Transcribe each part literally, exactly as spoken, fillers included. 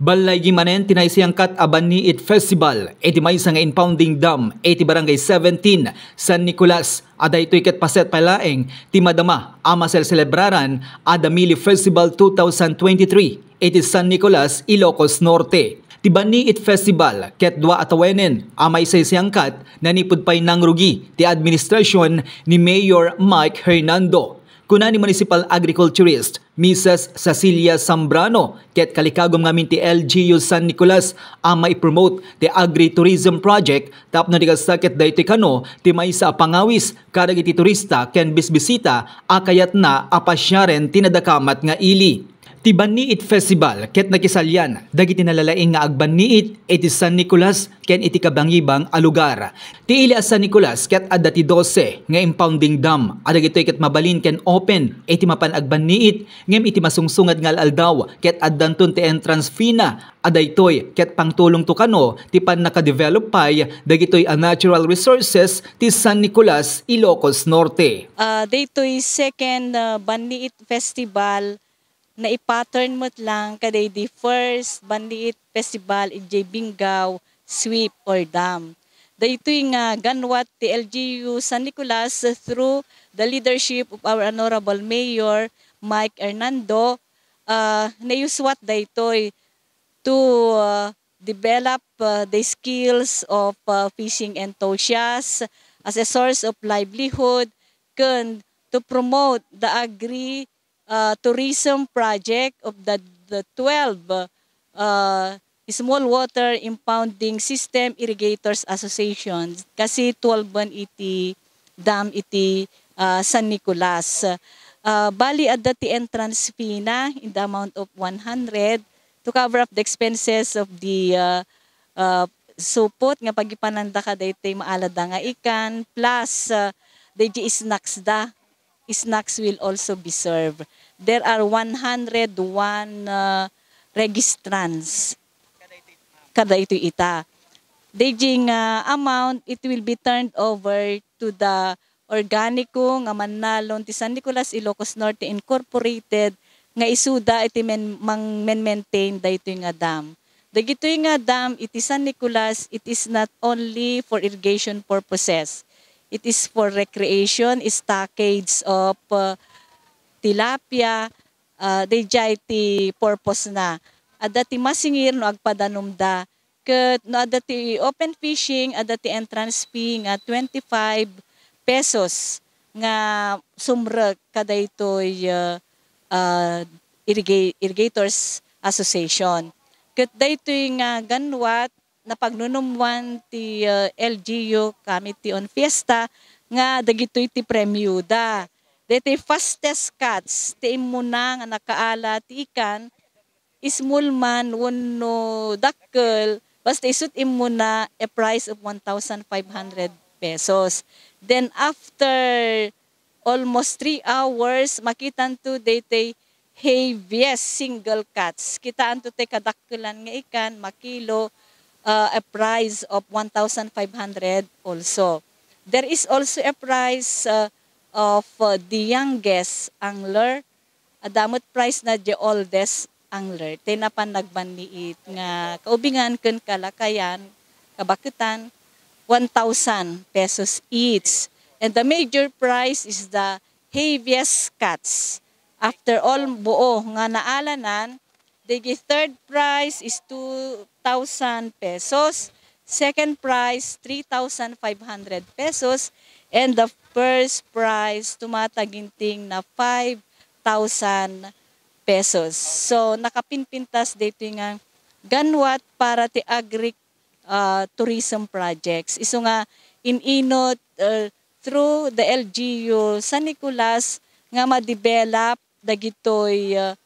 Ballaygi manen ti naisayangkat a Banniit Festival iti maysa nga impounding dam iti Barangay seventeen, San Nicolas, a daytoy ket paset pay laeng ti madama a maselselebraran a Damili Festival two thousand twenty-three iti San Nicolas, Ilocos Norte. Ti Banniit Festival ket dua a tawenen a maisaysayaangkat nanipud pay nangrugi ti administrasyon ni Mayor Mike Hernando. Kuna ni Municipal Agriculturist Missus Cecilia Zambrano, ket kalikagum ngamin ti L G U San Nicolas a maipromote ti agritourism project tapno di kasta ket daytoy kano ti maysa a pangawis kadagiti turista ken bisbisita a kayatna a pasiaren ti nadakamat nga ili. Ti Banniit Festival ket nakisalian dagiti nalalaing nga agbanniit iti San Nicolas ken iti kabangibang a lugar. Ti ili a San Nicolas ket adda ti dose nga impounding dam a dagitoy ket mabalin ken open iti mapan agbanniit ngem iti masungsunget nga al-aldaw ket addanton ti entrance fee na a daytoy ket pangtulongto kano ti pannakadevelop pay dagitoy a natural resources ti San Nicolas, Ilocos Norte. Ah, daytoy second, ah, Banniit Festival naipattern met lang kadaydi first Banliit Festival idiay Binggao Sweep or Dam. Daytoy nga ganwat ti L G U San Nicolas through the leadership of our Honorable Mayor Mike Hernando, ah, nayuswat daytoy to, ah, develop, ah, the skills of, ah, fishing enthusiasts as a source of livelihood, ken to promote the agri, ah, tourism project of the, the twelve, ah, Small Water Impounding System Irrigators Association. Kasi twelve man iti dam iti, ah, San Nicolas. Ah, bali, adda ti entrance fee na in the amount of one hundred to cover up the expenses of the, ah, ah, supot nga pagipananda kadaytoy maalada nga ikan, plus, ah, daydi snacks da. Snacks will also be served. There are one hundred one, ah, registrants kadaytoy ita. Daydi nga amount, it will be turned over to the Organiko nga Mannalon ti San Nicolas, Ilocos Norte Incorporated nga isuda iti men-, mang-, men-maintain daytoy nga dam. Dagitoy nga dam iti San Nicolas, it is not only for irrigation purposes. It is for recreation, stockades of, uh, tilapia, ah, daydiay ti purpose na. Adda ti masingir no agpadanumda. Ket no adda ti open fishing, adda ti entrance fee nga twenty-five pesos nga sumrek kadaytoy, ah, ah, irriga-, Irrigators Association. Ket daytoy nga ganwat, napagnunumwan ti, ah, L G U Committee on Fiesta nga dagitoy ti premioda. Daytoy fastest catch ti immuna nga nakaala ti ikan, small man wenno dakkel, basta isu't immuna a price of one thousand five hundred pesos. Then after almost three hours, makitanto daytoy heaviest single catch. Kitaanto tay kadakkelan nga ikan, makilo, uh, a price of one thousand five hundred also. There is also a price, uh, of, uh, the youngest angler. Adda met price na the oldest angler. Tay napan nagbanniit nga kaubingan ken kalakayan, kabaketan, one thousand pesos each. And the major prize is the heaviest catch. After all, buo nga naalanan, the third prize is two thousand pesos, second prize, three thousand five hundred pesos, and the first prize, tumataginting na five thousand pesos. So, nakapinpintas dito nga ganwat para ti agri ah, tourism projects. Isu nga in-inut, ah, through the L G U San Nicolas nga ma-develop dagitoy, ah,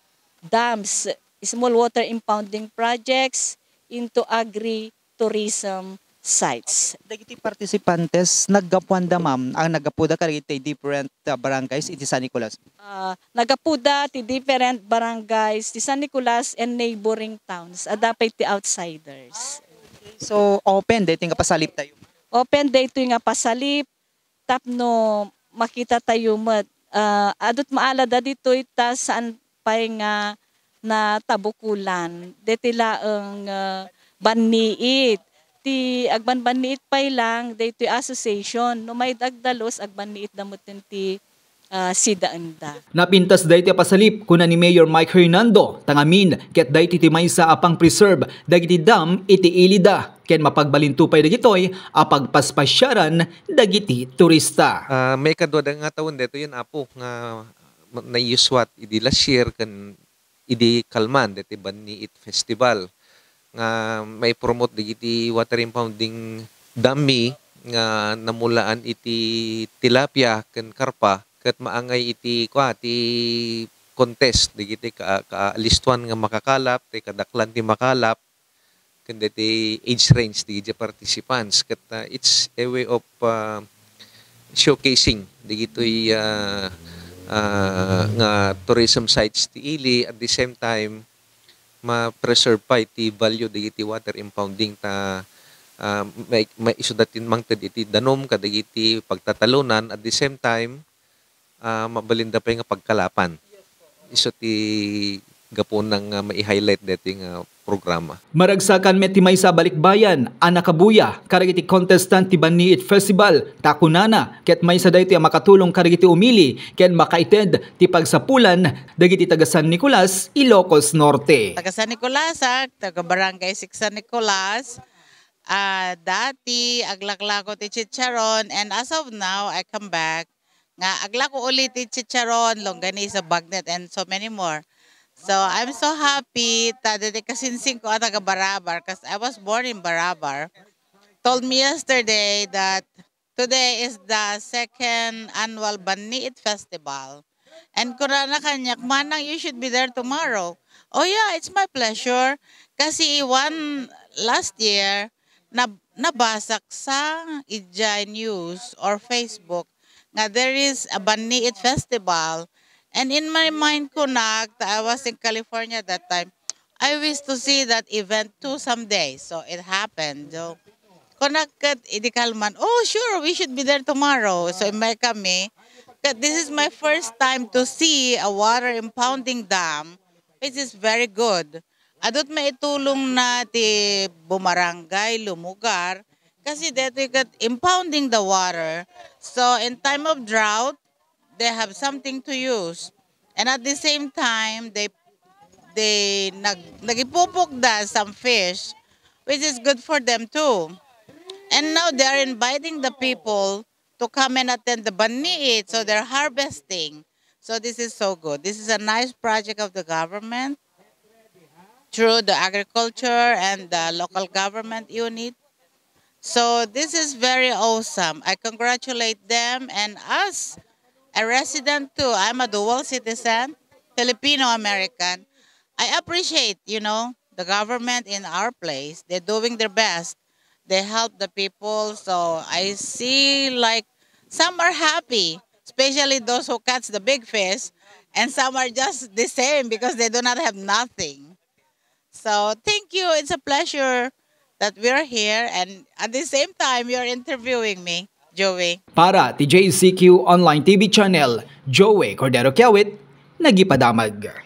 dams, small water impounding projects into agri-tourism sites. Dagiti participantes, naggapuanda, ma'am, ang naggapuda kadagiti different, ah, barangays iti San Nicolas? Ah, naggapuda ti different barangays ti San Nicolas and neighboring towns. Adda pay ti outsiders. So, open daytoy nga pasaliptayo? Open daytoy nga pasalip tapno makitatayo met. Ah, adu't maalada ditoy ta saan pay nga natabukolan. Deti laeng, ah, banniit. Ti agbanbanniit pay lang, daytoy association. No mayda agdalus, agbanniitda metten ti, ah, sidaenda. Napintas daytoy a pasalip, kuna ni Mayor Mike Hernando, ta ngamin, ket daytoy ti maysa a pang-preserve dagiti dam iti ilida, ken mapagbalinto pay dagitoy a pagpaspasiaran dagiti turista. Ah, maikadua da nga tawen daytoy, Apo, nga ma-, naiyuswat idi last year ken idi kalman daytoy Banniit Festival nga maipromote dagiti water impounding dam mi nga namulaan iti tilapia ken karpa ket maangay iti kua ti contest dagiti ka-, kaalistuan nga makakalap, ti kadaklan ti makalap, ken daytoy age range dagiti participants ket, ah, it's a way of, ah, showcasing dagitoy, ah, ah, nga tourism sites ti ili, at the same time ma-preserve pay ti value dagiti water impounding ta, ah, may, may isuda ti mangted iti danum kadagiti pagtatalonan, at the same time ah, mabalinda pay nga pagkalapan. Isu ti gapuna nga mai-highlight daytoy nga programa. Maragsakan met ti maysa a balikbayan a nakabuya kadagiti contestant ti Banniit Festival, ta kunana ket maysa daytoy a makatulong kadagiti umili ken makaited ti pagsapulan dagiti taga San Nicolas, Ilocos Norte. Taga San Nicolas, ah, taga Barangay Six San Nicolas. Ah, dati aglaklako ti chicharon, and as of now, I come back nga aglako uli ti chicharon, longganisa, bagnet, and so many more. So, I'm so happy ta daytoy kasinsingko a taga Barabar, 'cause I was born in Barabar. Told me yesterday that today is the second annual Banniit Festival. And kunana kaniak, "Manang, you should be there tomorrow." "Oh yeah, it's my pleasure." Kasi one last year, na-, nabasak sa idiay news or Facebook nga there is a Banniit Festival. And in my mind, kunak, I was in California that time, "I wish to see that event too someday." So it happened. So, kunak ket idi kalman, "Oh, sure, we should be there tomorrow." So immay kami. Ket this is my first time to see a water impounding dam, which is very good. Adut maitulongna ti bumarangay, lumugar, kasi daytoy ket impounding the water. So, in time of drought, they have something to use. And at the same time, they, they nag-, nagipupukda some fish, which is good for them too. And now they are inviting the people to come and attend the Banniit, so they're harvesting. So this is so good. This is a nice project of the government through the agriculture and the local government unit. So this is very awesome. I congratulate them, and as a resident too, I'm a dual citizen, Filipino-American. I appreciate, you know, the government in our place. They're doing their best. They help the people. So I see, like, some are happy, especially those who catch the big fish, and some are just the same because they do not have nothing. So, thank you. It's a pleasure that we're here, and at the same time, you're interviewing me, Joey. Para ti J C Q Online T V Channel, Joey Cordero Kiawit, nagipadamag.